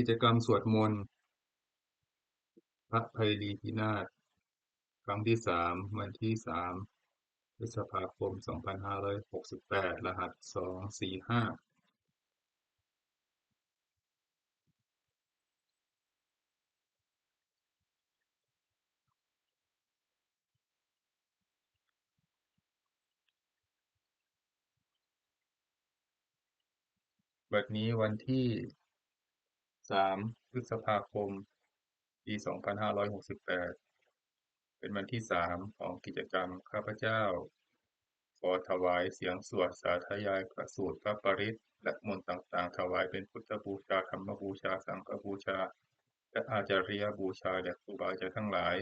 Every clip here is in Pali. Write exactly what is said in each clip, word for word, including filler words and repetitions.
กิจกรรมสวดมนต์พระไพรีพินาศ ครั้งที่สาม วันที่สาม พฤษภาคม สองพันห้าร้อยหกสิบแปด รหัส สองสี่ห้า บัดนี้วันที่สาม พฤษภาคม ปี สองพันห้าร้อยหกสิบแปด เป็นวันที่สามของกิจกรรม ข้าพเจ้าขอถวายเสียงสวดสาธยายพระสูตรพระปริตรและมนต์ต่างๆ ถวายเป็นพุทธบูชา ธรรมบูชา สังฆบูชา และอาจาริยบูชาแด่ครูบาอาจารย์ทั้งหลาย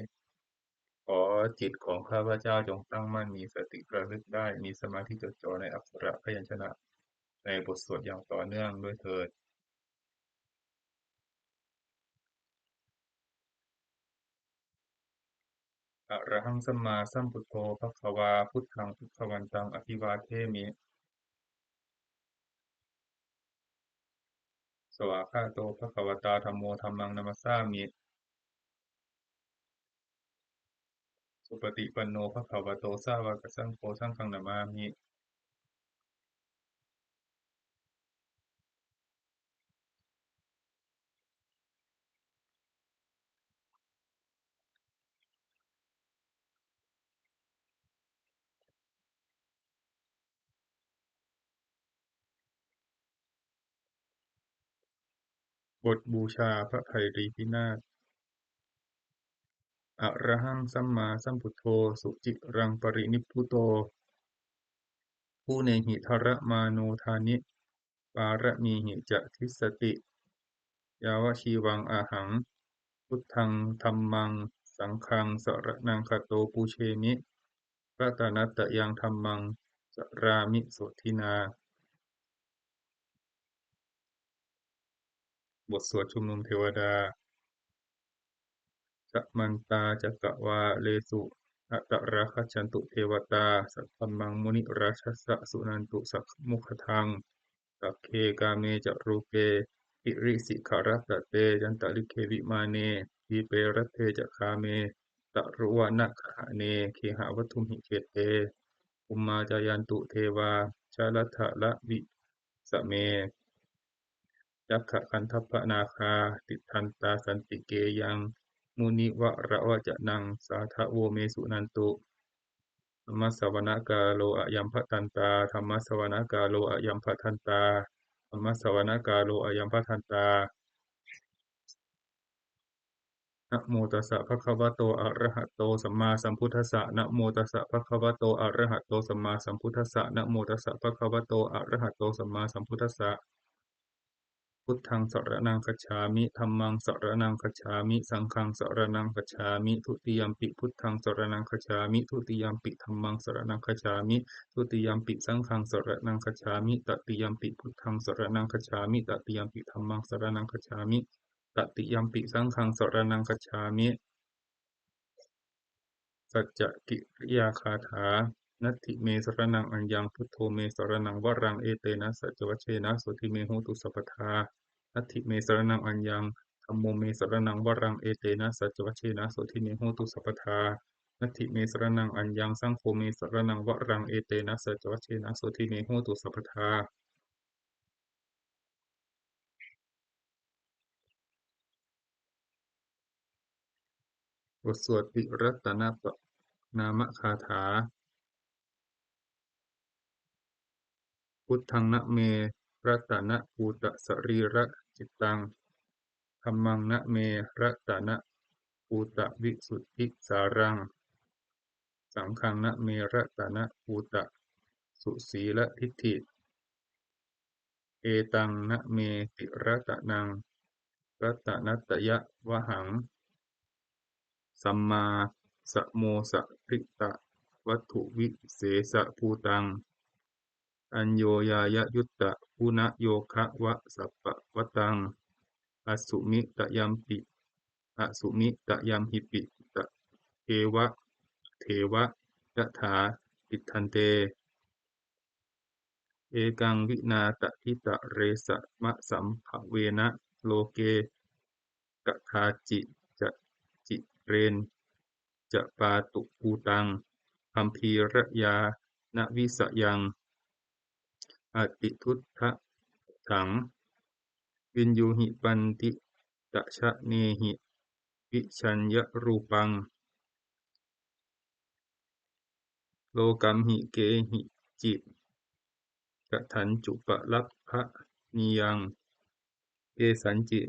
ขอจิตของข้าพเจ้าจงตั้งมั่น มีสติระลึกได้ มีสมาธิจดจ่อในอักขระพยัญชนะในบทสวดอย่างต่อเนื่องด้วยเถิด Arahaṃ sammāsambuddho bhagavā, buddhaṃ bhagavantaṃ abhivādemi. Svākkhāto bhagavatā dhammo, dhammaṃ namassāmi. Supaṭipanno bhagavato sāvakasaṅgho, saṅghaṃ namāmi. บทบูชาพระไพรีพินาศ Arahaṃ sammāsambuddho suciraṃ parinibbuto, guṇehi dharamāno dāni pāramīhi ca dissati. Yāvajīvaṃ ahaṃ buddhaṃ dhammaṃ saṅghaṃ saraṇaṃ gato, pūjemi ratanattayaṃ dhammaṃ carāmi sotthinā. บทสวดชุมนุมเทวดา Samantā cakkavāḷesu atrāgacchantu devatā, saddhammaṃ munirājassa suṇantu saggamokkhadaṃ. Sagge kāme ca rūpe girisikharataṭe cantalikkhe vimāne, dīpe raṭṭhe ca gāme taruvanagahane gehavatthumhi khette, bhummā cāyantu devā jalathalavisame yakkhagandhabbanāgā, tiṭṭhantā santike yaṃ munivaravacanaṃ sādhavo me suṇantu. Dhammassavanakālo ayambhadantā. Dhammassavanakālo ayambhadantā. Dhammassavanakālo ayambhadantā. Namo tassa bhagavato arahato sammāsambuddhassa. Namo tassa bhagavato arahato sammāsambuddhassa. Namo tassa bhagavato arahato sammāsambuddhassa. Buddhaṃ saraṇaṃ gacchāmi. Dhammaṃ saraṇaṃ gacchāmi. Saṅghaṃ saraṇaṃ gacchāmi. Dutiyampi buddhaṃ saraṇaṃ gacchāmi. Dutiyampi dhammaṃ saraṇaṃ gacchāmi. Dutiyampi saṅghaṃ saraṇaṃ gacchāmi. Tatiyampi buddhaṃ saraṇaṃ gacchāmi. Tatiyampi dhammaṃ saraṇaṃ gacchāmi. Tatiyampi saṅghaṃ saraṇaṃ gacchāmi. Saccakiriyāgāthā. Natthi me saraṇaṃ aññaṃ, buddho me saraṇaṃ varaṃ, etena saccavajjena sotthi me hotu sabbadā. Natthi me saraṇaṃ aññaṃ, dhammo me saraṇaṃ varaṃ, etena saccavajjena sotthi me hotu sabbadā. Natthi me saraṇaṃ aññaṃ, saṅgho me saraṇaṃ varaṃ, etena saccavajjena sotthi me hotu sabbadā. บทสวดติรัตนปะนามคาถา Buddhaṃ na me ratanabhūtasarīracittaṃ, dhammaṃ na me ratanabhūtabhisuddhisāraṃ, saṅghaṃ na me ratanabhūtasusīladiṭṭhi, etaṃ na me tiratanaṃ ratanattayavhaṃ, sammā samosaritavatthuvisesabhūtaṃ, aññoññayuttaguṇayogavasapavataṃ, asmitayampi asmitayamhipi tatheva tathā tiṭṭhante, ekaṃ vinā taditaresamasambhavena loke kadāci ca ciren ca pātubhūtaṃ gambhīrañāṇavisayaṃ atituddahaṃ viññūhi panditajananehi vijaññarūpaṃ lokamhi kehici katañcupalabhanīyaṃ kesañci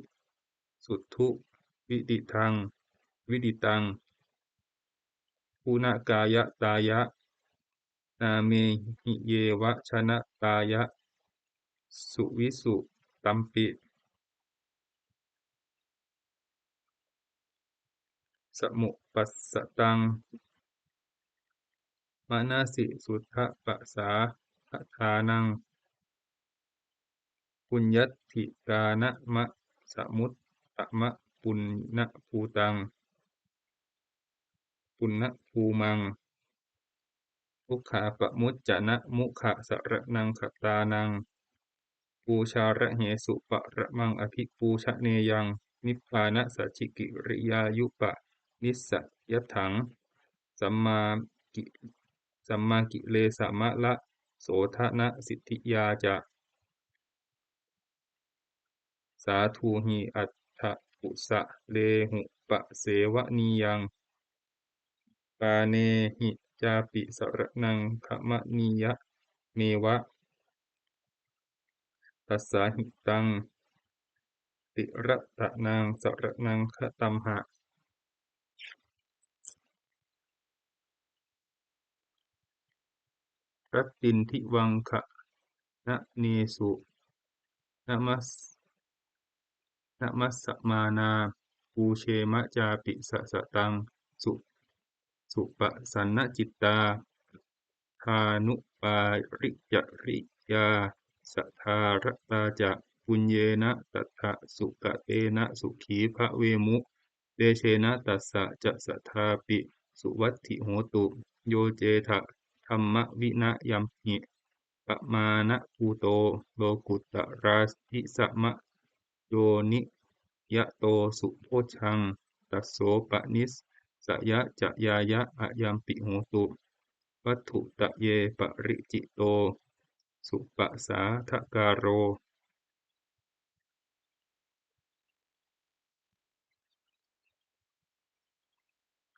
suddhu viditaṃ viditaṃ guṇakāyatāya nāmehiyeva janatāya suvisuddhampi samuppassataṃ manasi suddhapasādaṭhānaṃ puññatthikānamasamuttamapuññabhūtaṃ puññabhūmaṃ dukkhapamuccanamukhasaranāgatānaṃ pūjārahesu paramaṃ abhipūjaneyaṃ nibbānasacchikiriyāyupanissayatthaṃ sammāki sammākilesamallasodhanasiddhiyā ca sādhūhi atthakusalehupasevanīyaṃ pāṇehi cāpi saraṇaṃ gamanīyameva tassāhitaṃ tiratanaṃ saraṇaṃ gatamha rattindivaṅgananesu namas namassāma pūjema cāpi sataṃ su suppasannacittā aṭṭhānupāricariyasathārā ca puññena tattha sukatena sukhī bhavemu tejena tassa ca saddhāpi suvatthi hotu yo cettha dhammavinayaṃhi pamāṇabhūto lokuttaradhisamayoniyato subojjhaṃ tassopanisayañāya ayampi hotu vatthuttaye paricito suppasadākāro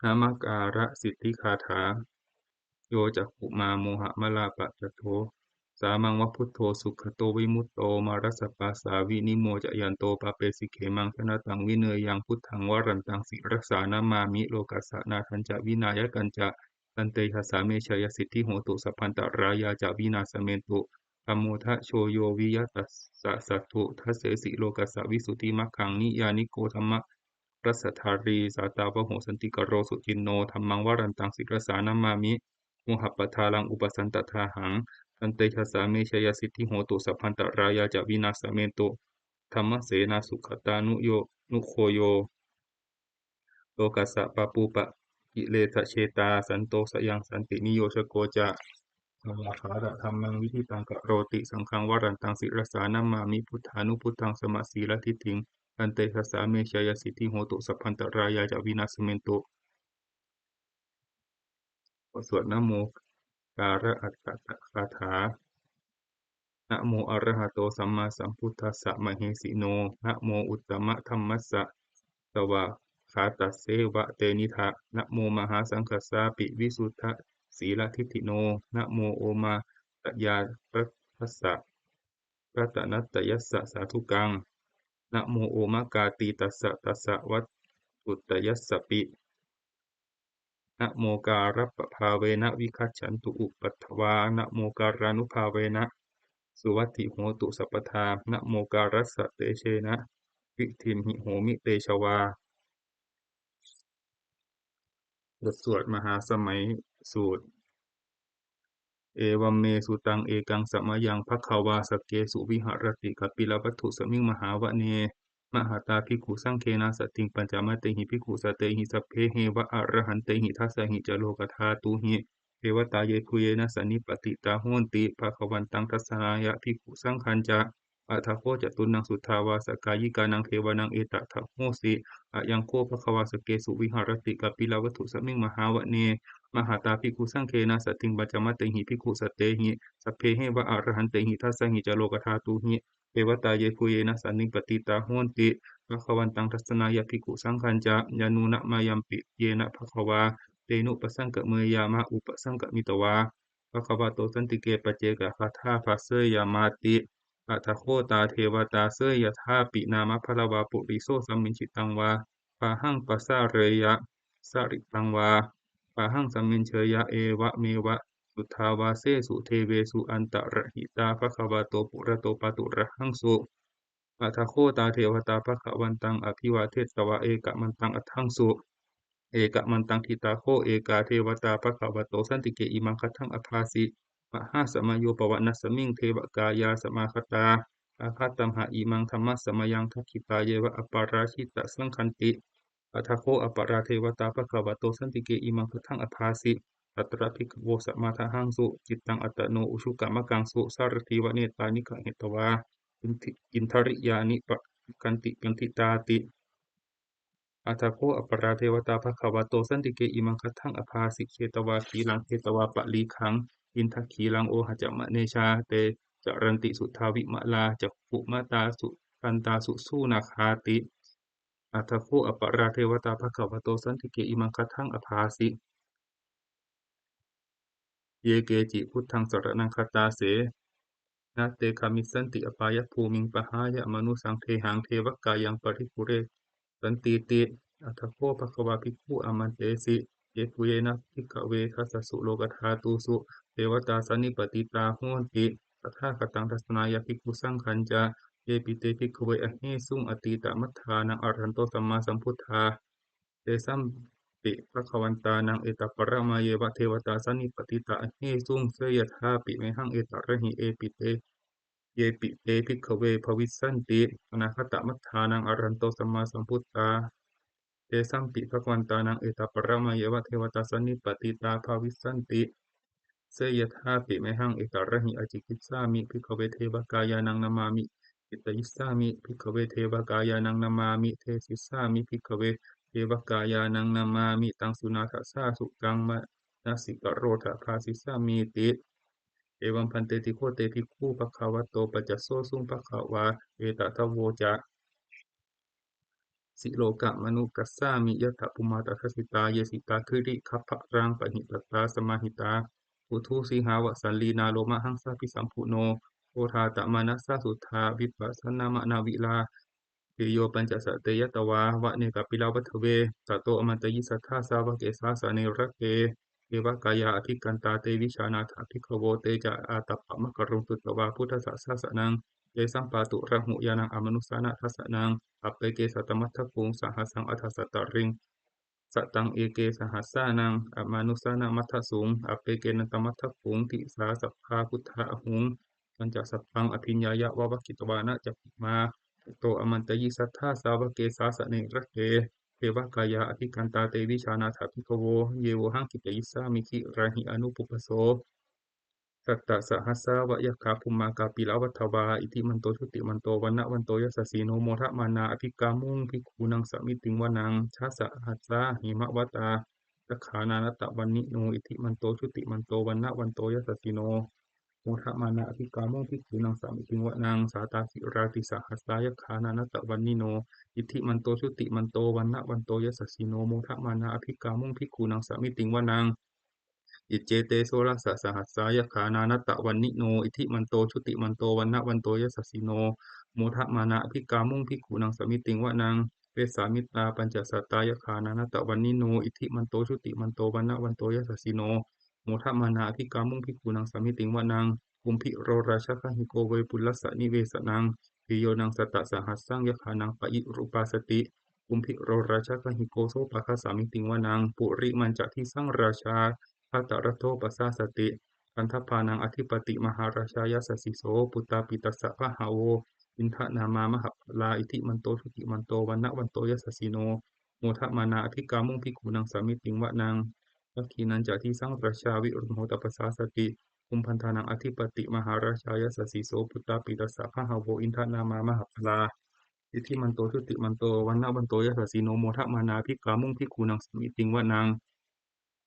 namakārasiddhigāthā yo cakkhumā mohamalāpakaṭṭho sāmaṃ va buddho sugato vimutto mārassa pāsā vinimocayanto pāpesi khemaṃ janataṃ vineyyaṃ buddhaṃ varantaṃ sirasā namāmi lokassa nāthañca vināyakañca tantejasā me jayasiddhi hotu sabbantarāyā ca vināsamentu dhammo dhajo yo viya tassa satthu dassesi lokassa visuddhimaggaṃ niyyāniko dhamma rasadhārī sātāvaho santikaro suciṇṇo dhammaṃ varantaṃ sirasā namāmi mohappadālaṃ upasantaṭṭhāhaṃ tantejasā me jayasiddhi hotu sabbantarāyā ca vināsamentu dhammasenā sugatānuyo nukho yo lokassa pāpūpakilesajetā santo sayaṃ santiniyojako ca yadajjhagārakammaṃ viditaṃ karoti saṅghaṃ varantaṃ sirasā namāmi buddhānubuddhaṃ samasīladiṭṭhiṃ tantejasā me jayasiddhi hotu sabbantarāyā ca vināsamentu บทสวดนะโมการะอัฏฐกาถา Namo arahato sammāsambuddhassa mahesino. Namo uttamadhammassa svākkhātasseva tenidha. Namo mahāsaṅghassāpi visuddhasīladiṭṭhino. Namo omakātītassa ratanattayassa sādhukaṃ. Namo omakātītassa tassa vatthuttayassapi. Namokārappabhāvena vigacchantu upaddavā. Namokārānubhāvena suvatthi hotu sabbadā. Namokārassa tejena vidhimhi homi tejavā. บทสวดมหาสมัยสูตร Evaṃ me sutaṃ. Ekaṃ samayaṃ bhagavā sakkesu viharati kapilavatthusmiṃ mahāvane mahatā bhikkhusaṅghena saddhiṃ pañcamattehi bhikkhusatehi sabbeheva arahantehi. Dasahi ca lokadhātūhi devatā yebhuyyena sannipatitā honti bhagavantaṃ dassanāya bhikkhusaṅghañca. Atha kho catunnaṃ suddhāvāsakāyikānaṃ devānaṃ etadahosi: Ayaṃ kho bhagavā sakkesu viharati kapilavatthusmiṃ mahāvane mahatā bhikkhusaṅghena saddhiṃ pañcamattehi bhikkhusatehi sabbeheva arahantehi. Dasahi ca lokadhātūhi devatā yebhuyyena sannipatitā honti bhagavantaṃ dassanāya bhikkhusaṅghañca. Yannūna mayampi yena bhagavā tenupasaṅkameyyāma, upasaṅkamitvā bhagavato santike paccekagāthā bhāseyyāmāti. Atha kho tā devatā seyyathāpi nāma balavā puriso sammiñjitaṃ vā bāhaṃ pasāreyya, sāritaṃ vā bāhaṃ sammiñjeyya, evameva suddhāvāsesu devesu antarahitā bhagavato purato pāturahaṃsu. Atha kho tā devatā bhagavantaṃ abhivādetvā ekamantaṃ aṭṭhaṃsu. Ekamantaṃ ṭhitā kho ekā devatā bhagavato santike imaṃ gāthaṃ abhāsi: Mahāsamayo pavanasmiṃ, devakāyā samāgatā, āgatamha imaṃ dhammasamayaṃ, dakkhitāyeva aparājitasaṅghanti. Atha kho aparā devatā bhagavato santike imaṃ gāthaṃ abhāsi: Tatra bhikkhavo samādahaṃsu, cittaṃ attano ujukamakaṃsu, sārathīva nettāni gahetvā, indri- indriyāni pakkantipanditā ti. Atha kho aparā devatā bhagavato santike imaṃ gāthaṃ abhāsi: Chetvā khīlaṃ chetvā palighaṃ, indakhīlaṃ ohaccamanejā, te caranti suddhā vimalā, cakkhumatā sudantā susunāgāti. Atha kho aparā devatā bhagavato santike imaṃ gāthaṃ abhāsi: Ye keci buddhaṃ saraṇaṃ gatāse, na te gamissanti apāyabhūmiṃ, pahāya mānusaṃ dehaṃ, devakāyaṃ paripūressantīti. Atha kho bhagavā bhikkhū āmantesi: Yebhuyyena bhikkhave dasasu lokadhātūsu devatā sannipatitā honti tathāgataṃ dassanāya bhikkhusaṅghañca. Yepi te bhikkhave ahesuṃ atītamaddhānaṃ arahanto sammāsambuddhā, tesampi bhagavantānaṃ etaparamāyeva devatā sannipatitā ahesuṃ, seyyathāpi mayhaṃ etarahi. Epi te, yepi te bhikkhave bhavissanti anāgatamaddhānaṃ arahanto sammāsambuddhā, tesampi bhagavantānaṃ etaparamāyeva devatā sannipatitā bhavissanti, seyyathāpi mayhaṃ etarahi. Ācikkhissāmi bhikkhave devakāyānaṃ nāmāni, kittayissāmi bhikkhave devakāyānaṃ nāmāni, desissāmi bhikkhave devakāyānaṃ nāmāni. Taṃ suṇātha sādhukaṃ manasikarotha bhāsissāmīti. Evaṃ bhanteti kho te bhikkhū bhagavato paccassosuṃ. Bhagavā etadavoca: Silokamanukassāmi, yattha bhummā tadassitā, ye sitā girigabbharaṃ, pahitattā samāhitā, puthū sīhāva sallīnā, lomahaṃsābhisambhuno, odātamanasā suddhā, vippasannamanāvilā. Bhiyyo pañcasate ñatvā, vane kāpilavatthave, tato āmantayi satthā, sāvake sāsane rate. Devakāyā abhikkantā, te vijānātha bhikkhavo. Te ca ātappamakaruṃ, sutvā buddhassa sāsanaṃ, tesampāturahu ñāṇaṃ, amanussāna dassanaṃ. Appeke satamaddakkhuṃ, sahassaṃ atha sattariṃ, sataṃ eke sahassānaṃ, amanussānamaddasuṃ. Appekenantamaddakkhuṃ, disā sabbā phuṭā ahuṃ, tañca sabbaṃ abhiññāya, vavakkhitvāna cakkhumā, tato āmantayi satthā, sāvake sāsane rate. Devakāyā abhikkantā, te vijānātha bhikkhavo, ye vohaṃ kittayissāmi, girāhi anupubbaso. Sattasahassā va yakkhā, bhummā kāpilavatthavā, iddhimanto jutimanto, vaṇṇavanto yasassino, modamānā abhikkāmuṃ, bhikkhūnaṃ samitiṃ vanaṃ. Chasahassā hemavatā, yakkhā nānattavaṇṇino, iddhimanto jutimanto, vaṇṇavanto yasassino, modamānā abhikkāmuṃ, bhikkhūnaṃ samitiṃ vanaṃ. Sātāgirā tisahassā, yakkhā nānattavaṇṇino, iddhimanto jutimanto, vaṇṇavanto yasassino, modamānā abhikkāmuṃ, bhikkhūnaṃ samitiṃ vanaṃ. Iccete soḷasasahassā, yakkhā nānattavaṇṇino, iddhimanto jutimanto, vaṇṇavanto yasassino, modamānā abhikkāmuṃ, bhikkhūnaṃ samitiṃ vanaṃ. Vessāmittā pañcasatā, yakkhā nānattavaṇṇino, iddhimanto jutimanto, vaṇṇavanto yasassino, modamānā abhikkāmuṃ, bhikkhūnaṃ samitiṃ vanaṃ. Kumbhīro rājagahiko, vepullassa nivesanaṃ, bhiyyo naṃ satasahassaṃ, yakkhānaṃ payirupāsati, kumbhīro rājagahiko, sopāga samitiṃ vanaṃ. Purimañca disaṃ rājā, dhataraṭṭho pasāsati, gandhabbānaṃ ādhipati, mahārājā yasassi so. Puttāpi tassa bahavo, indanāmā mahabbalā, iddhimanto jutimanto, vaṇṇavanto yasassino, modamānā abhikkāmuṃ, bhikkhūnaṃ samitiṃ vanaṃ. Dakkhiṇañca disaṃ rājā, virūḷho tappasāsati, kumbhaṇḍānaṃ ādhipati mahārājā yasassi so. Puttāpi tassa bahavo indanāmā mahabbalā, iddhimanto jutimanto vaṇṇavanto yasassino, modamānā abhikkāmuṃ bhikkhūnaṃ samitiṃ vanaṃ.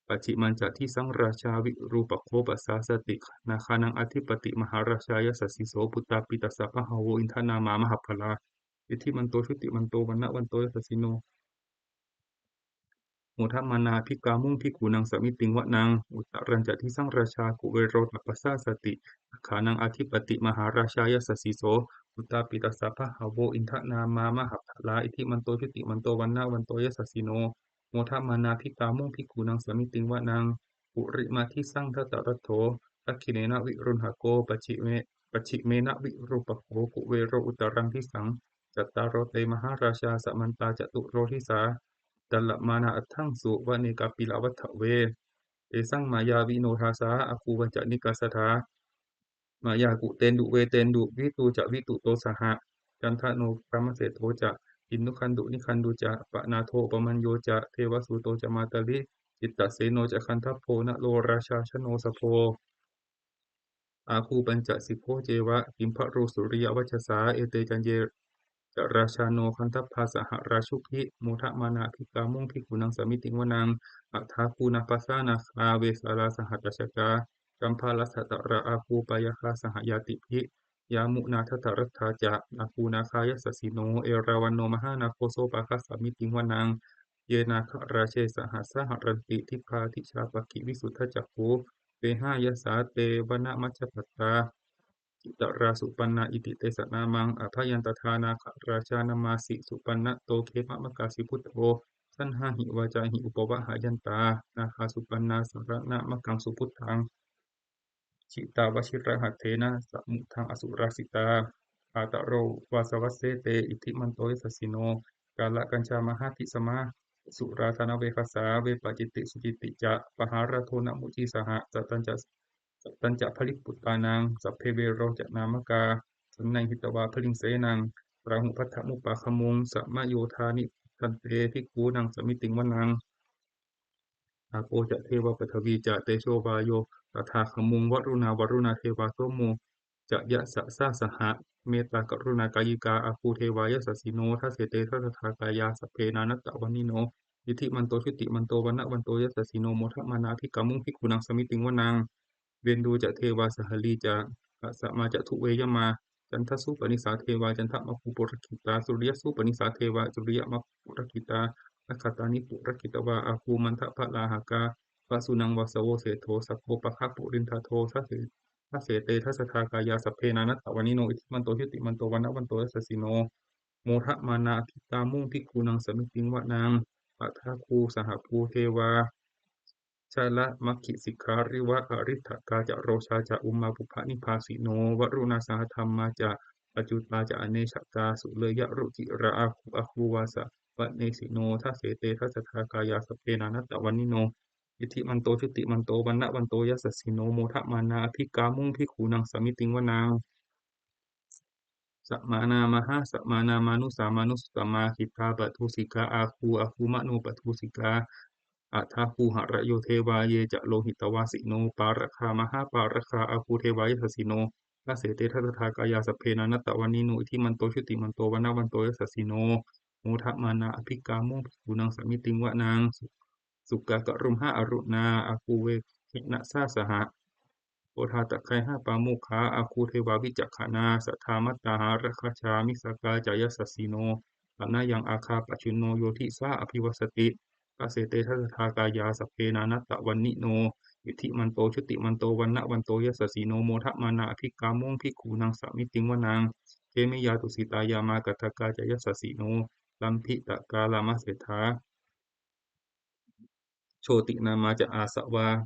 Pacchimañca disaṃ rājā virūpakkho pasāsati, nāgānaṃ ādhipati mahārājā yasassi so. Puttāpi tassa bahavo indanāmā mahabbalā, iddhimanto jutimanto vaṇṇavanto yasassino, modamānā abhikkāmuṃ bhikkhūnaṃ samitiṃ vanaṃ. Uttarañca disaṃ rājā kuvero tappasāsati, nāgānaṃ ādhipati mahārājā yasassi so. Puttāpi tassa bahavo indanāmā mahabbalā, iddhimanto jutimanto vaṇṇavanto yasassino, modamānā abhikkāmuṃ bhikkhūnaṃ samitiṃ vanaṃ. Purimadisaṃ dhataraṭṭho, dakkhiṇena virūḷhako, pacchime- pacchimena virūpakkho, kuvero uttaraṃ disaṃ. Cattāro te mahārājā samantā caturo disā, dalamānā aṭṭhaṃsu vane kāpilavatthave. Tesaṃ māyāvino dāsā āgū vañcanikā saṭhā, māyā kuṭeṇḍu veṭeṇḍu viṭū ca viṭuṭo saha, candano kāmaseṭṭho ca kinnughaṇḍu nighaṇḍu ca, panādo opamañño ca devasūto ca mātali, cittaseno ca gandhabbo naḷo rājā janosabho, āgū pañcasikho ceva timbarū suriyavacchasā. Ete caññe ca rājāno gandhabbā saha rājubhi, modamānā abhikkāmuṃ bhikkhūnaṃ samitiṃ vanaṃ. Athāgū nābhasā nāgā vesālā sahatacchakā, kambalassatarā āgū pāyāgā saha ñātibhi, yāmunā dhataraṭṭhā ca āgū nāgā yasassino, erāvaṇo mahānāgo sopāga samitiṃ vanaṃ. Ye nāgarāje sahasā haranti dibbā dijā pakkhi visuddhacakkhū, vehāyasā te vanamajjhapattā citrā supaṇṇā iti tesa nāmaṃ. Abhayantadā nāgarājānamāsi supaṇṇato khemamakāsi buddho, saṇhāhi vācāhi upavhayantā nāgā supaṇṇā saraṇamakaṃsu buddhaṃ. Jitā vajirahatthena samuddaṃ asurā sitā, bhātaro vāsavassete iddhimanto yasassino, kālakañjā mahābhismā asurā dānaveghasā, vepacitti sucitti ca pahārādo namucī saha, satañca satañca baliputtānaṃ sabbe verocanāmakā, sannayhitvā baliṃ senaṃ rāhubhaddamupāgamuṃ, samayodāni bhaddante bhikkhūnaṃ samitiṃ vanaṃ. Āpo ca devā paṭhavī ca tejo vāyo tadāgamuṃ, varuṇā vāruṇā devā somo ca yasasā saha, mettākaruṇākāyikā āgū devā yasassino, dasete dasadhā kāyā sabbe nānattavaṇṇino, iddhimanto jutimanto vaṇṇavanto yasassino, modamānā abhikkāmuṃ bhikkhūnaṃ samitiṃ vanaṃ. Veṇḍū ca devā sahalī ca kasamā ca duve yamā, candassūpanisā devā candamāgū purakkhitā, suriyassūpanisā devā suriyamāgū purakkhitā, nakkhattāni purakkhitvā āgū mandavalāhakā, vasūnaṃ vāsavo seṭṭho sakkopāga purindado, dase dasete dasadhā kāyā sabbe nānattavaṇṇino, iddhimanto jutimanto vaṇṇavanto yasassino, modamānā abhikkāmuṃ bhikkhūnaṃ samitiṃ vanaṃ. Athāgū sahabhū devā jalamaggisikhāriva, ariṭṭhakā ca rojā ca ummāpupphanibhāsino, varuṇā sahadhammā ca accutā ca anejakā, sūleyyarucirā āgū āgū vāsavanesino, dasete dasadhā kāyā sabbe nānattavaṇṇino, iddhimanto jutimanto vaṇṇavanto yasassino, modamānā abhikkāmuṃ bhikkhūnaṃ samitiṃ vanaṃ. Samānā mahāsamānā mānusā mānusuttamā, khiḍḍāpadūsikā āgū āgū manopadūsikā, athāgū harayo devā ye ca lohitavāsino, pāragā mahāpāragā āgū devā yasassino, dasete dasadhā kāyā sabbe nānattavaṇṇino, iddhimanto jutimanto vaṇṇavanto yasassino, modamānā abhikkāmuṃ bhikkhūnaṃ samitiṃ vanaṃ. Sukkā karumhā aruṇā āgū veghanasā saha, odātagayhā pāmokkhā āgū devā vicakkhaṇā, sadāmattā hāragajā missakā ca yasassino, thanayaṃ āgā pajjunno yo disā abhivassati, dasete dasadhā kāyā sabbe nānattavaṇṇino, iddhimanto jutimanto vaṇṇavanto yasassino, modamānā abhikkāmuṃ bhikkhūnaṃ samitiṃ vanaṃ. Khemiyā tusitā yāmā kaṭṭhakā ca yasassino, lambitakā lāmaseṭṭhā jotināmā ca āsavā,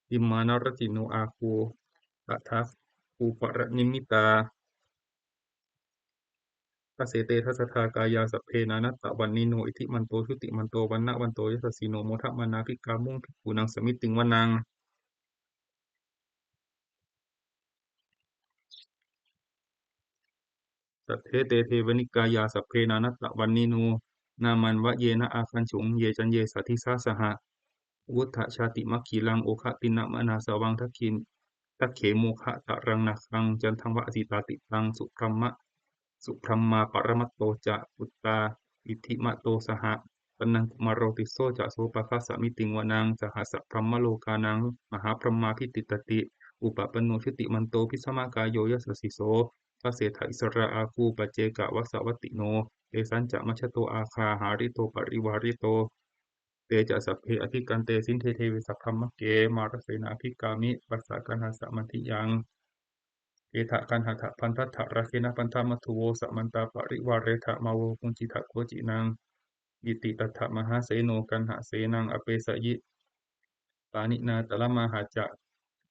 nimmānaratino āgū athāgū paranimmitā, dasete dasadhā kāyā sabbe nānattavaṇṇino, iddhimanto jutimanto vaṇṇavanto yasassino, modamānā abhikkāmuṃ bhikkhūnaṃ samitiṃ vanaṃ. Saṭṭhete devanikāyā sabbe nānattavaṇṇino, nāmanvayena āgañchuṃ ye caññe sadisā saha, vuṭṭhajātimakhilaṃ oghatiṇṇamanāsavaṃ, dakkhi- dakkhemoghataraṃ nāgaṃ candaṃva asitātitaṃ. Subrahmā subrahmā paramatto ca puttā iddhimato saha. Sanaṅkumāro tisso ca sopāga samitiṃ vanaṃ. Sahassabrahmalokānaṃ mahābrahmābhitiṭṭhati upapanno jutimanto bhismākāyo yasassi so. Dasettha issarā āgū paccekavasavattino. Tesañca majjhato āgā hārito parivārito. Te ca sabbe abhikkante sinde deve sabrahmake mārasenā abhikkāmi. Passa kaṇhassa mandiyaṃ etha gaṇhatha bandhatha rāgena bandhamatthu vo. Samantā parivāretha mā vo muñcittha koci naṃ. Iti tattha mahāseno kaṇhasenaṃ apesayi pāṇinā talamāhacca.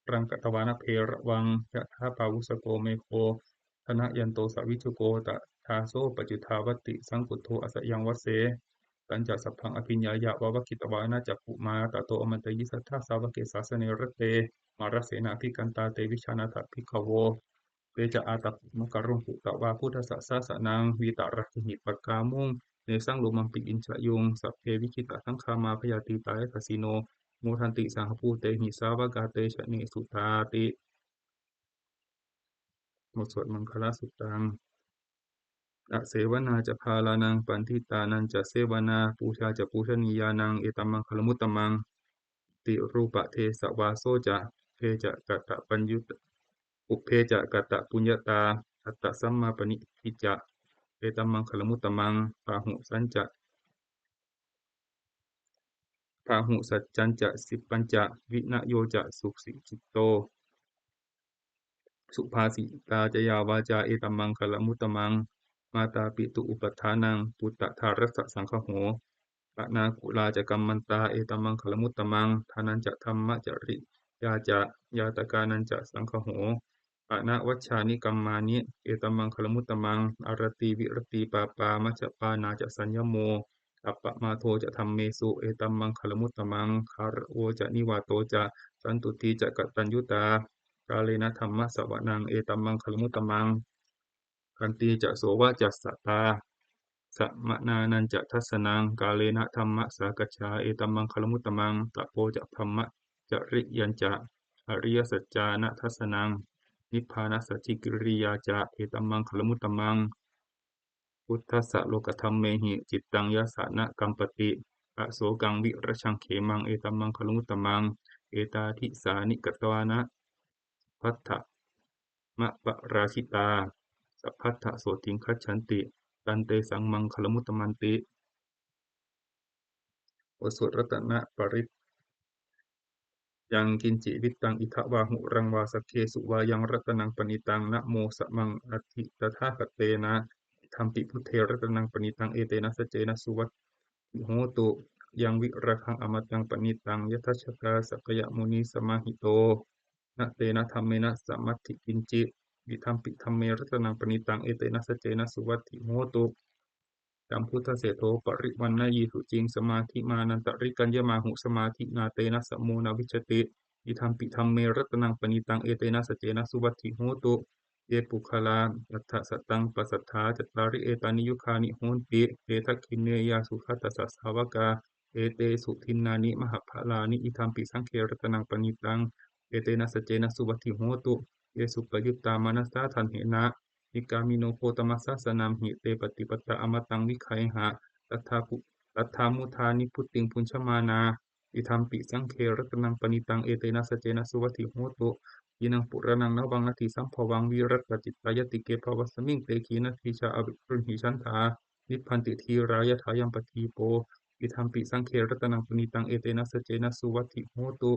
Taṃ katvāna bheravaṃ yathā pāvussako megho thanayanto savijjuko. Tadā so paccudāvatti saṅkuddho asayaṃvase. Tañca sabbaṃ abhiññāya vavakkhitvāna cakkhumā tato āmantayi satthā sāvake sāsane rate mārasenā abhikkantā te vijānātha bhikkhavo. Te ca ātappamakaruṃ sutvā buddhassa sāsanaṃ vītarāgehi pakkāmuṃ nesaṃ lomampi iñjayuṃ. Sabbe vijitasaṅgāmā bhayātītā yasassino modanti saha bhūtehi sāvakā te janesutāti. บทสวดมังคลสุตตัง Asevanā ca bālānaṃ paṇḍitānañca sevanā pūjā ca pūjanīyānaṃ etammaṅgalamuttamaṃ. Tirūpadesavāso ca pubbe ca katapuññata pubbe ca katapuññatā attasammāpaṇidhi ca etammaṅgalamuttamaṃ. Bāhusañca bāhusaccañca sippañca vinayo ca susikkhito subhāsitā ca yā vācā etammaṅgalamuttamaṃ. Mātāpitu upaṭṭhānaṃ puttadārassa saṅgaho anākulā ca kammantā etammaṅgalamuttamaṃ. Dānañca dhammacariyā ca ñātakānañca saṅgaho anavajjāni kammāni etammaṅgalamuttamaṃ. Āratī viratī pāpā majjapānā ca saññamo appamādo ca dhammesu etammaṅgalamuttamaṃ. Gāravo ca nivāto ca santuṭṭhī ca kataññutā kālena dhammassavanaṃ etammaṅgalamuttamaṃ. Khantī ca sovacassatā samaṇānañca dassanaṃ kālena dhammasākacchā etammaṅgalamuttamaṃ. Tapo ca brahmacariyañca ariyasaccāna dassanaṃ nibbānasacchikiriyā ca etammaṅgalamuttamaṃ. Phuṭṭhassa lokadhammehi cittaṃ yassa na kampati asokaṃ virajaṃ khemaṃ etammaṅgalamuttamaṃ್. Etādisāni katvāna sabbatthamaparājitā sabbattha sotthiṃ gacchanti tantesaṃ maṅgalamuttamanti. บทสวดรัตนปริตร Yaṅkiñci vittaṃ idha vā huraṃ vā saggesu vā yaṃ ratanaṃ paṇītaṃ na no samaṃ atthi tathāgatena idampi buddhe ratanaṃ paṇītaṃ etena saccena suvatthi hotu. Yaṃ virāgaṃ amataṃ paṇītaṃ yadajjhagā sakyamunī samāhito na tena dhammena samatthi kiñci idampi dhamme ratanaṃ paṇītaṃ etena saccena suvatthi hotu. Yambuddhaseṭṭho parivaṇṇayī suciṃ samādhimānantarikaññamāhu samādhinā tena samo na vijjati idampi dhamme ratanaṃ paṇītaṃ etena saccena suvatthi hotu. Ye puggalā aṭṭha sataṃ pasatthā cattāri etāni yugāni honti te dakkhiṇeyyā sugatassa sāvakā etesu dinnāni mahapphalāni idampi saṅghe ratanaṃ paṇītaṃ etena saccena suvatthi hotu. Ye suppayuttā manasā daḷhena nikkāmino gotamasāsanamhi te pattipattā amataṃ vigayha laddhā pu- laddhā mudhā nibbutiṃ bhuñjamānā idampi saṅghe ratanaṃ paṇītaṃ etena saccena suvatthi hotu. Khīṇaṃ purāṇaṃ navaṃ natthi sambhavaṃ virattacittāyatike bhavasmiṃ te khīṇabījā aviruḷhichandā nibbanti dhīrā yathāyampadīpo idampi saṅghe ratanaṃ paṇītaṃ etena saccena suvatthi hotu.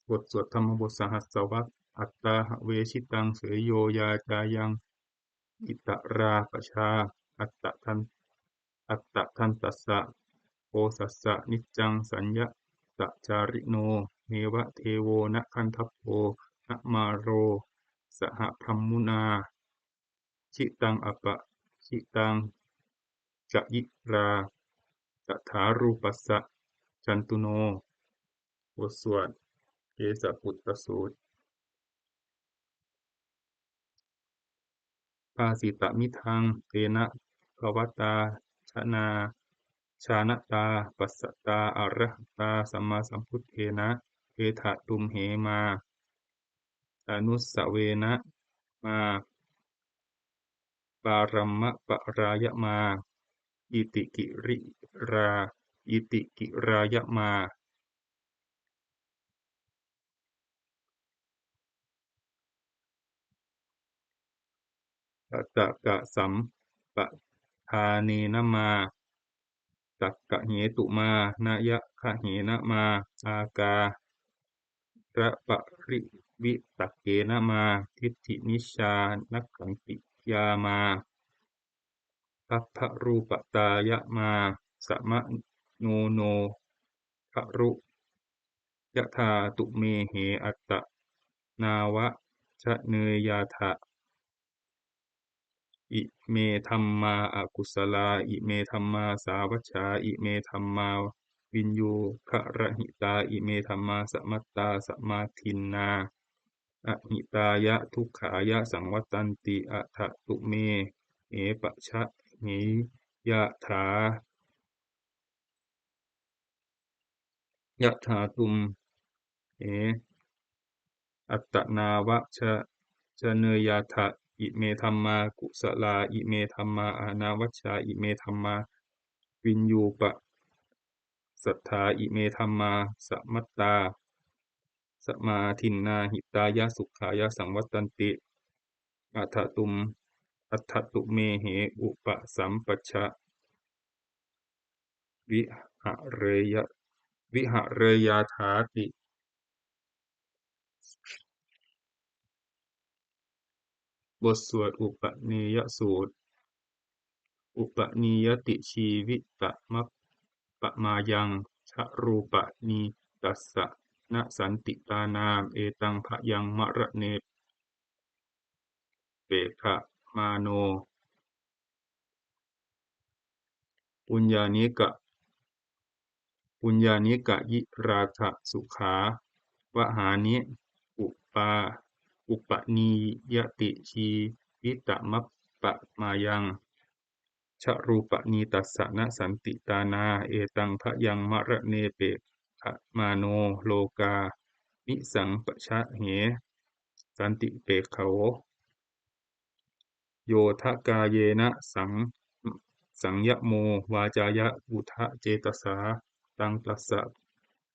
บทสวดธรรมบทสหัสสวรรค Attāhavejittaṃ seyyo yā cāyaṃ itarā pajā attadan- attadantassa osassa niccaṃ saññatacārino neva devo na gandhabbo na māro saha brahmunā jitaṃ apajitaṃ sayirā sadā rūpassa jantuno. บทสวดเกสปุตตสูตร Bhāsitamidaṃ tena bhagavatā janā jānatā passatā arahatā sammāsambuddhena, etha tumhe mā anussavena mā pārammaparāya mā itikirā itikirāya mā tathagasampathānena mā saggahetumānāyagahena mā ākāraparivitakena mā diṭṭhiniccānakāntiyā mā abharūpatāya mā samāno no garu yathā tumhehi attanāvajaneyyātha. Ime dhammā akusalā, ime dhammā sāvajjā, ime dhammā viññūgarahitā, ime dhammā samattā samādinnā ahitāya dukkhāya saṃvattanti. Atha tumhehi pajānāya yathā tumhe attanāvajaneyyātha. Ime dhammā kusalā, ime dhammā anāvajjā, ime dhammā viññūppasatthā, ime dhammā samattā samādinnā hitāya sukhāya saṃvattanti. Atha tum atha tumhehi upasampajja vihareyya vihareyyāthāti. บทสวดอุปเนยสูตร Upanīyati jīvitamappamāyaṃ jarūpanītassa na santi tānā etaṃ bhayaṃ maraṇe pekkhamāno puññānika puññānikayirāgasukhā vahāni upā upanīyati jīvitamappamāyaṃ jarūpanītassa na santi tānā etaṃ bhayaṃ maraṇe pekkhamāno lokā misaṃ pajahe santi pekkhavo. Yo dha kāyena saṃ saṃyamo vācāya uda cetasā taṃ tassa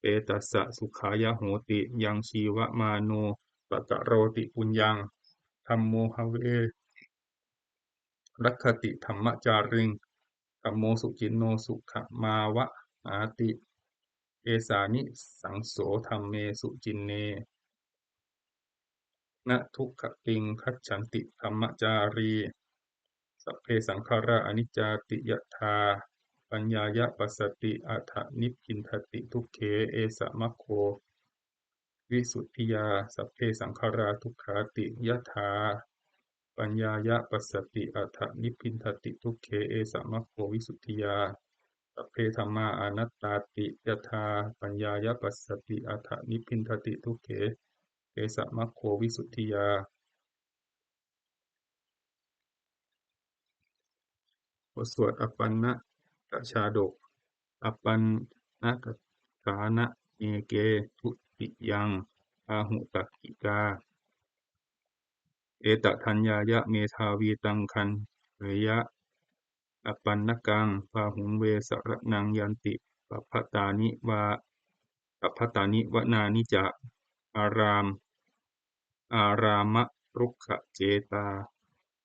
petassa sukhāya hoti. Yaṃ jīvamāno pakaroti puññaṃ dhammo have rakkhati dhammacāriṃ dhammo suciṇṇo sukhamāvahāti. Esānisaṃso dhamme suciṇṇe na dugatiṃ gacchanti dhammacārī. Sabbe saṅkhārā aniccāti yadā paññāya passati atha nibbindati dukkhe esa maggo visuddhiyā. Sabbe saṅkhārā dukkhāti yadā paññāya passati atha nibbindati dukkhe esa maggo visuddhiyā. Sabbe dhammā anattāti yadā paññāya passati atha nibbindati dukkhe esa maggo visuddhiyā. บทสวดอัปปัณณกชาดก Appaṇṇakaṭṭhāna eke dutiyaṃ āhu takkikā etadaññāya medhāvī taṃ gaṇheyya appaṇṇakaṃ. Bāhuṃ ve saraṇaṃ yanti pabbatāni vā pabbatāni vanāni ca ārām ārāmarukkhacetāni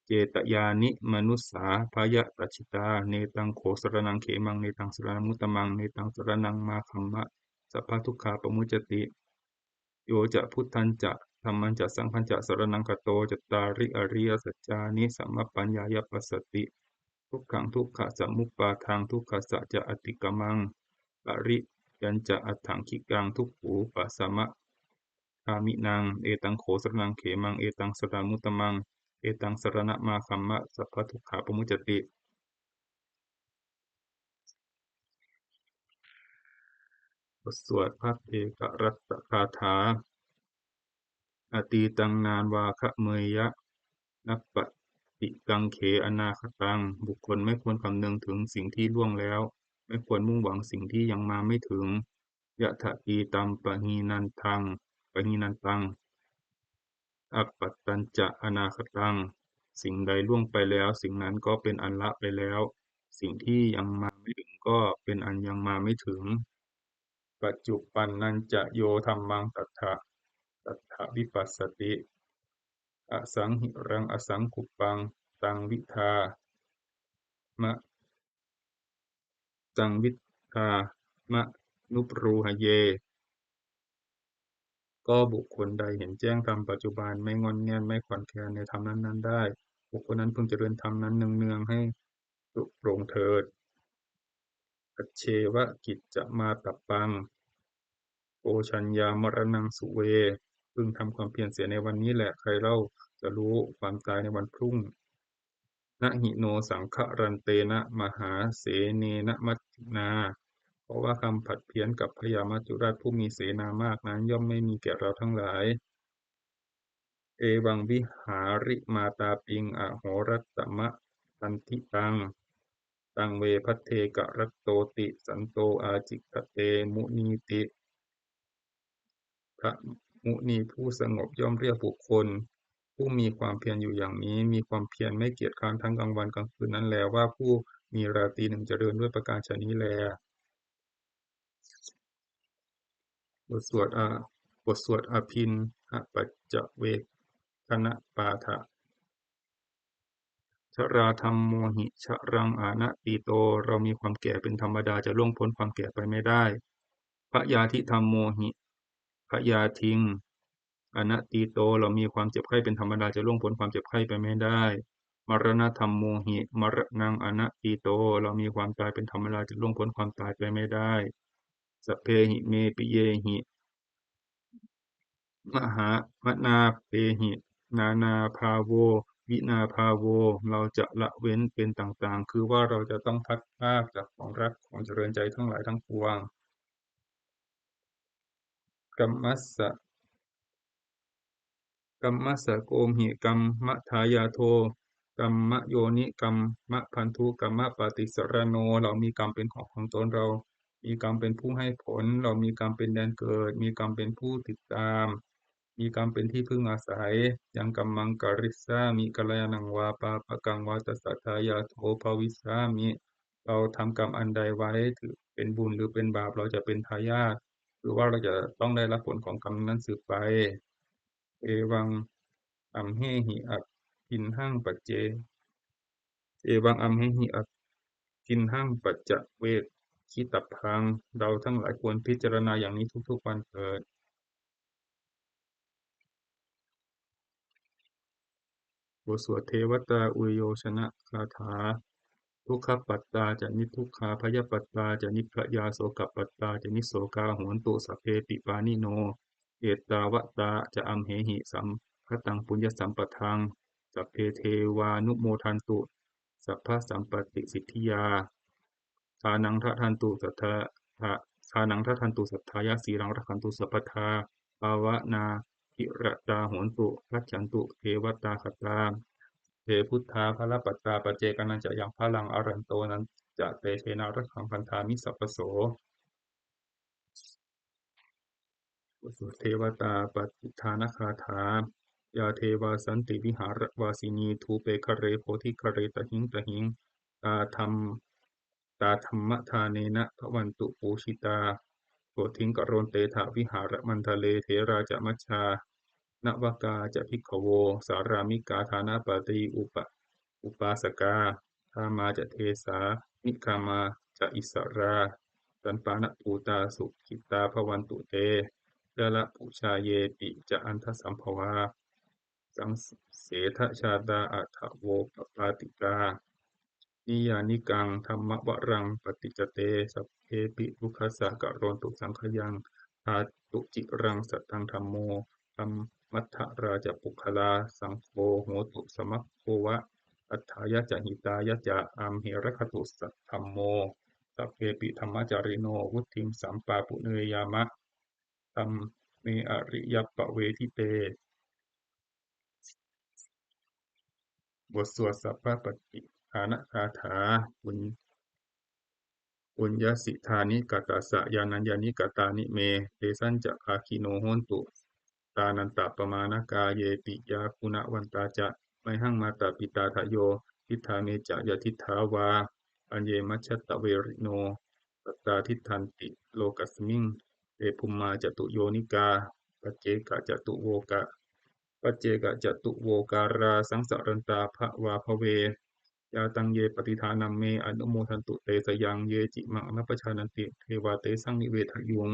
cetyāni manussā bhayapajjitā. Netaṃ kho saraṇaṃ khemaṃ, netaṃ saraṇamuttamaṃ, netaṃ saraṇaṃ māgamma sabbadukkhā pamuccati. Yo ca buddhañca dhammañca saṅghañca saraṇaṃ gato cattāri ariyasaccāni samappaññāya passati dukkhaṃ dukkhasamuppādaṃ dukkhassa ca atikkamaṃ ariyañca aṭṭhaṅgikaṃ dukkhūpasamagāminaṃ. Etaṃ kho saraṇaṃ khemaṃ, etaṃ saraṇamuttamaṃ, etaṃ saraṇamāgamma sabbadukkhā pamuccati. บทสวดภัทเทกรัตตคาถา Atītaṃ nānvāgameyya nappaṭikaṅkhe anāgataṃ. บุคคลไม่ควรคำนึงถึงสิ่งที่ล่วงแล้ว ไม่ควรมุ่งหวังสิ่งที่ยังมาไม่ถึง Yadatītam pahīnantaṃ, pahīnantaṃ, appattañca anāgataṃ. สิ่งใดล่วงไปแล้ว สิ่งนั้นก็เป็นอันละไปแล้ว สิ่งที่ยังมาไม่ถึงก็เป็นอันยังมาไม่ถึง Paccuppannañca yo dhammaṃ tattha tattha vipassati, asaṃhiraṃ asaṅkuppaṃ taṃ vidhā ma taṃ vidhā manubrūhaye. ก็บุคคลใดเห็นแจ้งธรรมปัจจุบัน ไม่ง่อนแง่น ไม่คลอนแคลนในธรรมนั้นๆได้ บุคคลนั้นพึงเจริญธรรมนั้นเนืองๆให้สุดโปร่งเถิด Ajjeva kiccamātappaṃ ko jaññā maraṇaṃ suve. พึงทำความเพียรเสียในวันนี้แหละ ใครเล่าจะรู้ความตายในวันพรุ่ง Na hi no saṅgarantena mahāsenena maccunā. เพราะว่าความผัดเพี้ยนกับพญามัจจุราชผู้มีเสนามากนั้น ย่อมไม่มีแก่เราทั้งหลาย Evaṃ vihārimātāpiṃ ahorattamatanditaṃ, taṃ ve bhaddekarattoti santo ācikkhate munīti. พระมุนีผู้สงบย่อมเรียกบุคคล ผู้มีความเพียรอยู่อย่างนี้ มีความเพียรไม่เกียจคร้านทั้งกลางวันกลางคืนนั้นแล ว่าผู้มีราตรีหนึ่งเจริญด้วยประการฉะนี้แล บทสวดอา บทสวดอภิณหปัจจเวกขณปาฐะ Jarādhammomhi jaraṃ anatīto. เรามีความแก่เป็นธรรมดา จะล่วงพ้นความแก่ไปไม่ได้ Byādhidhammomhi byādhiṃ anatīto. เรามีความเจ็บไข้เป็นธรรมดา จะล่วงพ้นความเจ็บไข้ไปไม่ได้ Maraṇadhammomhi maraṇaṃ anatīto. เรามีความตายเป็นธรรมดา จะล่วงพ้นความตายไปไม่ได้ Sabbehi me piyehi mahāmanāpehi nānābhāvo vinābhāvo. เราจะละเว้นเป็นต่างๆ คือว่าเราจะต้องพลัดพรากจากของรักของเจริญใจทั้งหลายทั้งปวง Kammassa kammassakomhi kammadāyādo kammayoni kammabandhu kammapaṭisaraṇo. เรามีกรรมเป็นของของตน เรามีกรรมเป็นผู้ให้ผล เรามีกรรมเป็นแดนเกิด มีกรรมเป็นผู้ติดตาม มีกรรมเป็นที่พึ่งอาศัย Yaṃ kammaṃ karissāmi kalyāṇaṃ vā pāpakaṃ vā tassa dāyādo bhavissāmi. เราทำกรรมอันใดไว้ ถือเป็นบุญหรือเป็นบาป เราจะเป็นทายาท คือว่าเราจะต้องได้รับผลของกรรมนั้นสืบไป Evaṃ amhehi adinnānaṃ pacce evaṃ amhehi adinnānaṃ paccavekkhitabbaṃ. เราทั้งหลายควรพิจารณาอย่างนี้ทุกๆวันเถิด บทสวดเทวตาอุยโยชนคาถา Dukkhappattā ca niddukkhā bhayappattā ca nibbhayā sokappattā ca nissokā hontu sabbepi pāṇino. Ettāvatā ca amhehi sambhataṃ puññasampadaṃ sabbe devānumodantu sabbasampattisiddhiyā. Dānaṃ dadantu saddhā, dānaṃ dadantu saddhāya sīlaṃ rakkhantu sabbadā bhāvanābhiratā hontu gacchantu devatāgatā. Te buddhā balappattā paccekānañca yaṃ balaṃ arahanto saccatejena rakkhaṃ bandhāmi sabbaso. บทสวดเทวตาปฏิทานคาถา Yā devā santi vihāravāsinī thūpe ghare bodhighare tahiṃ tahiṃ tā dham tā dhammadānena bhavantu pūjitā sotthiṃ karontedha vihāramaṇḍale. Therā ca majjhā navakā ca bhikkhavo sārāmikā dānapatī upa upāsakā gāmā ca desā nigamā ca issarā sappāṇabhūtā sukhitā bhavantu te. Jalābujā yepi ca aṇḍasambhavā saṃsedajātā athavopapātikā niyyānikaṃ dhammavaraṃ paṭicca te sabbepi dukkhassa karontu saṅkhayaṃ. Ṭhātu ciraṃ sataṃ dhammo dhammaddharā ca puggalā saṅgho hotu samaggo va atthāya ca hitāya ca. Amhe rakkhatu saddhammo sabbepi dhammacārino vuḍḍhiṃ sampāpuṇeyyāma dhamme ariyappavedite. บทสวดสัพพปฏิทานคาถา บุญ puññassidāni katassa, yānāni katāni me, tesañca bhāgino hontu, tānantappamāṇakā, ye piyā guṇavantā ca, mayhaṃ mātā pitā dayo, diṭṭhā me ca ñātidhā vā, aññe majjhattaverino, sattā tiṭṭhanti lokasmiṃ, te bhummā catuyonikā, paccekacatuvoka, paccekacatuvokārā, saṃsarantā bhavābhave, yā taṃ ye paṇḍitānaṃ me, anumodantu te sayaṃ, ye cimaṃ anapajānanti, devā tesaṃ nivedayuṃ.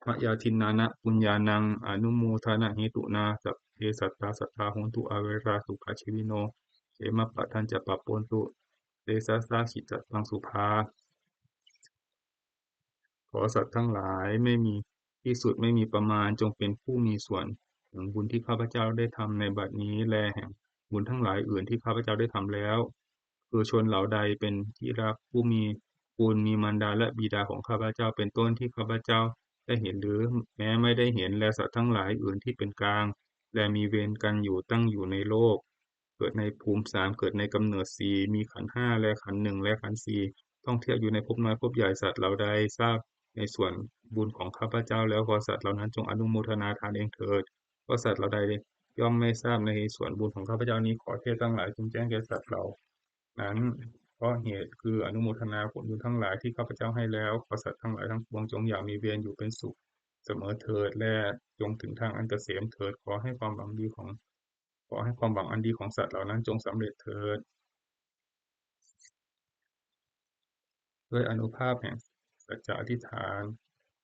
Mayā dinnāna puññānaṃ, anumodanahetunā, sabbe sattā sadā hontu, averā sukhajīvino, khemappadañca pappontu, tejasā jitasaṃsubhā. ขอสัตว์ทั้งหลายไม่มีที่สุดไม่มีประมาณ จงเป็นผู้มีส่วนแห่งบุญที่ข้าพเจ้าได้ทำในบัดนี้ และแห่งบุญทั้งหลายอื่นที่ข้าพเจ้าได้ทำแล้ว คือชนเหล่าใดเป็นที่รัก ผู้มีบุญ มีมารดาและบิดาของข้าพเจ้าเป็นต้นที่ข้าพเจ้าได้เห็นหรือแม้ไม่ได้เห็น และสัตว์ทั้งหลายอื่นที่เป็นกลาง และมีเวรกันอยู่ตั้งอยู่ในโลก เกิดในภูมิสาม เกิดในกำเนิดสี่ มีขันธ์ห้า และขันธ์หนึ่ง และขันธ์สี่ ท่องเที่ยวอยู่ในภพน้อยภพใหญ่ สัตว์เหล่าใดทราบในส่วนบุญของข้าพเจ้าแล้ว ขอสัตว์เหล่านั้นจงอนุโมทนาทานเองเถิด เพราะสัตว์เหล่าใดย่อมไม่ทราบในส่วนบุญของข้าพเจ้านี้ ขอเทพทั้งหลายจงแจ้งแก่สัตว์เหล่านั้น เพราะเหตุคืออนุโมทนาผลบุญทั้งหลายที่ข้าพเจ้าให้แล้ว ขอสัตว์ทั้งหลายทั้งปวงจงอย่ามีเวรอยู่เป็นสุขเสมอเถิด และจงถึงทางอันเกษมเถิด ขอให้ความหวังดีของ ขอให้ความหวังอันดีของสัตว์เหล่านั้นจงสำเร็จเถิด ด้วยอานุภาพแห่งสัจจะอธิษฐาน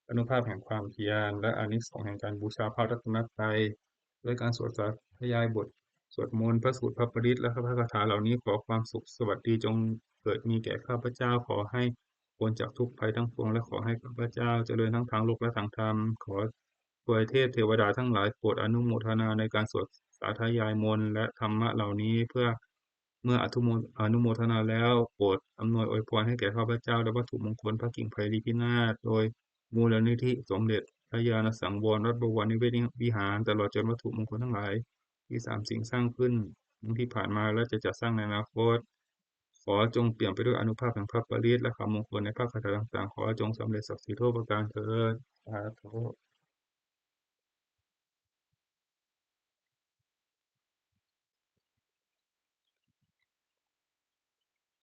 อานุภาพแห่งความเพียร และอานิสงส์แห่งการบูชาพระรัตนตรัย ด้วยการสวดสาธยายบทสวดมนต์ พระสูตร พระปริตร และพระคาถาเหล่านี้ ขอความสุขสวัสดีจงเกิดมีแก่ข้าพเจ้า ขอให้พ้นจากทุกข์ภัยทั้งปวง และขอให้ข้าพเจ้าเจริญทั้งทางโลกและทางธรรม ขอทวยเทพเทวดาทั้งหลายโปรดอนุโมทนาในการสวดสาธยายมนต์และธรรมะเหล่านี้ เพื่อเมื่ออนุโม อนุโมทนาแล้ว โปรดอำนวยอวยพรให้แก่ข้าพเจ้า และวัตถุมงคลพระกิ่งไพรีพินาศ โดยมูลนิธิสมเด็จพระญาณสังวรวัดบวรนิเวศวิหาร ตลอดจนวัตถุมงคลทั้งหลายที่สามสิ่งสร้างขึ้นทั้งที่ผ่านมาและจะจัดสร้างในอนาคต ขอจงเปี่ยมไปด้วยอานุภาพแห่งพระปริตร และคำมงคลในพระคาถาต่างๆ ขอจงสำเร็จศักดิ์สิทธิ์ทั่วประการเถิด สาธุ